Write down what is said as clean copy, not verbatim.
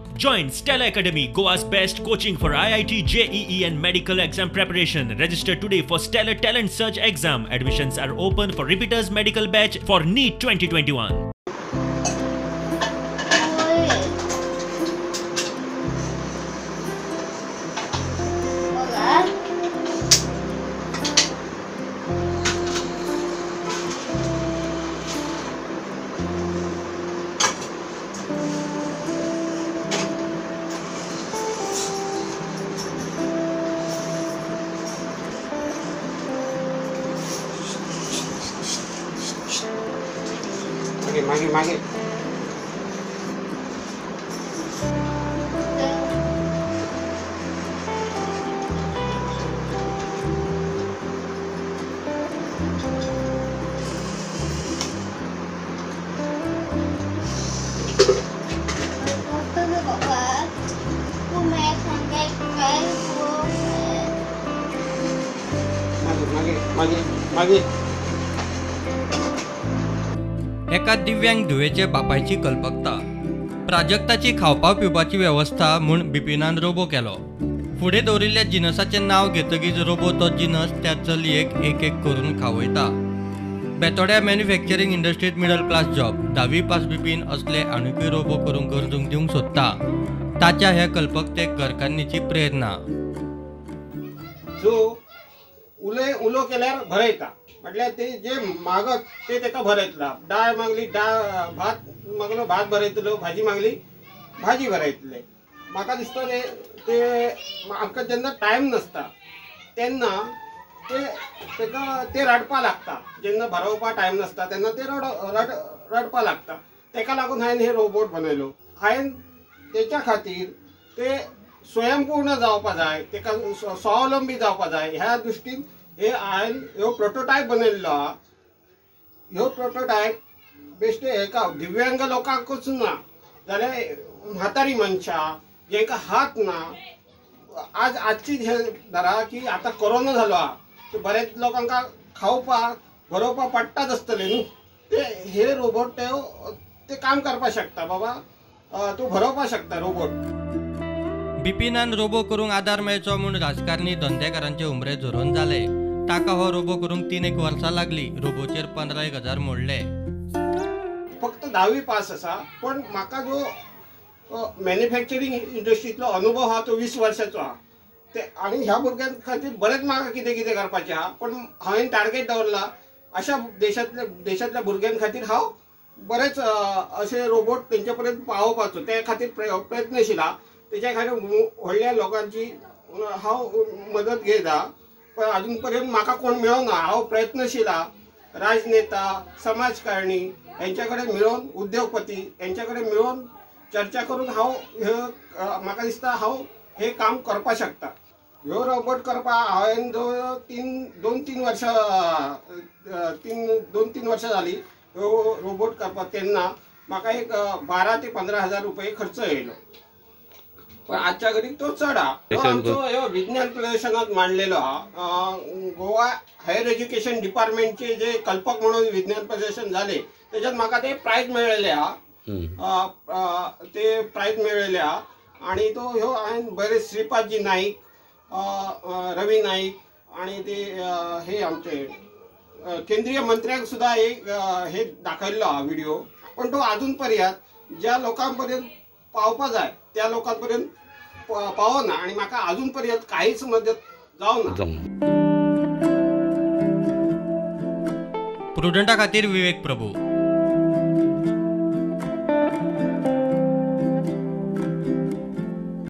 Join Stella Academy, Goa's best coaching for IIT, JEE and medical exam preparation. Register today for Stellar Talent Search exam. Admissions are open for repeaters medical batch for NEET 2021. मागे मागे मागे मागे मागे. एका दिव्यांग धुवेचे बापायची कल्पकता, प्राजक्ताची खावपा पिवपाची वेवस्था म्हूण बिपिनान रोबो केलो. फुडें दवरिल्ल्या जिनसाचें नांव घेतकीच रोबो तो जिनस त्या चलयेक एक एक करून खावयता. बेतोड्या मॅन्युफॅक्चरींग इंडस्ट्रींत मिडल क्लास जॉब, धावी पास बिपीन असले आनिकूय रोबो करूंक गरजूंक दिवंक सोदता. ताच्या ह्या कल्पकतेक घरकान्नीची प्रेरणा. जो उलय उलो केल्यार भरयता, म्हटल्यार ते जे मागत ते तेका भरयतला. डाळ मागली डाळ, भात मागलो भात भरयतलो, भाजी मागली भाजी भरयतले. म्हाका दिसता ते ते आमकां जेन्ना टायम नासता तेन्ना ते तेका ते रडपा लागता. जेन्ना भरोवपा टायम नासता तेन्ना ते रड रड रडपा लागता. तेका लागून हांवें हे रोबोट बनयलो. हांवें तेच्या खातीर ते स्वयंपूर्ण जावपा जाय, तेका स्वावलंबी जावपा जाय ह्या दृश्टीन हे हांवें ह्यो प्रोटोटायप बनयल्लो आहा. ह्यो प्रोटोटायप बेश्टे हेका दिव्यांग लोकांकूच ना, जाल्यार म्हातारी मनशां जेंकां हात ना. आज आजची धरा की आतां कोरोना जालो आहा, बरेच लोकांक खावपाक भरोवपाक पडटाच आसतलें न्हू. ते हे रोबोट ते काम करपाक शकता बाबा, तूं भरोवपाक शकता रोबोट. बिपिनान रोबो करूंक आदार मेळचो म्हूण राजकारणी धंदेकारांचे उमरे झरोवन जाले. ताका हो रोबो करूंक 3 वर्सां लागली. रोबोचेर 15,000 मोडले. फक्त 10वी पास आसा, पण म्हाका जो मॅन्युफॅक्चरींग इंडस्ट्रींतलो अनुभव आहा तो 20 वर्सांचो आहा. ते आनी ह्या भुरग्यां खातीर बरेंच म्हाका कितें कितें करपाचें आहा, पण हांवें टार्गेट दवरला अशा देशांतल्या भुरग्यां खातीर हांव बरेच अशे रोबोट तेंचे पर्यंत पावोवपाचो ते खातीर प्रयत्नशील आहा. तेच्या खातीर व्हडल्या लोकांची हांव मदत घेता, पण अजून पर्यंत म्हाका कोण मेळना. हांव प्रयत्नशील आहा. राजनेता, समाजकारणी हेंच्या कडेन मेळोवन, उद्योगपती हेंच्या कडेन मेळोवन चर्चा करून हांव हे म्हाका दिसता हांव हे काम करपाक शकता. ह्यो रोबोट करपाक हांवें 2-3 वर्सां 2-3 वर्सां जाली ह्यो रोबोट करपाक. तेन्ना म्हाका एक 12 ते 15 हजार रुपये खर्च येयलो, पण आजच्या घडीक तो चड आहा. आमचो ह्यो विज्ञान प्रदर्शनात मांडलेलो आहा. गोवा हायर एज्युकेशन डिपार्टमेंटचे जे कल्पक म्हणून विज्ञान प्रदर्शन जाले तेच्यात म्हाका ते प्रायज मेळ्ळेले आहा. ते प्रायज मेळ्ळेले आहा. आनी तो ह्यो हांवें बरे श्रीपादजी नाईक, रवी नाईक आनी ते हे आमचे केंद्रीय मंत्र्यांक सुद्दां एक हे दाखयल्लो आहा व्हिडिओ. पण तो आजून पर्यंत ज्या लोकां पर्यंत पावपा जाय त्या लोकां पर्यंत पावना आनी म्हाका आजून पर्यंत कांयच मदत जावना. प्रुडंटा खातीर विवेक प्रभू.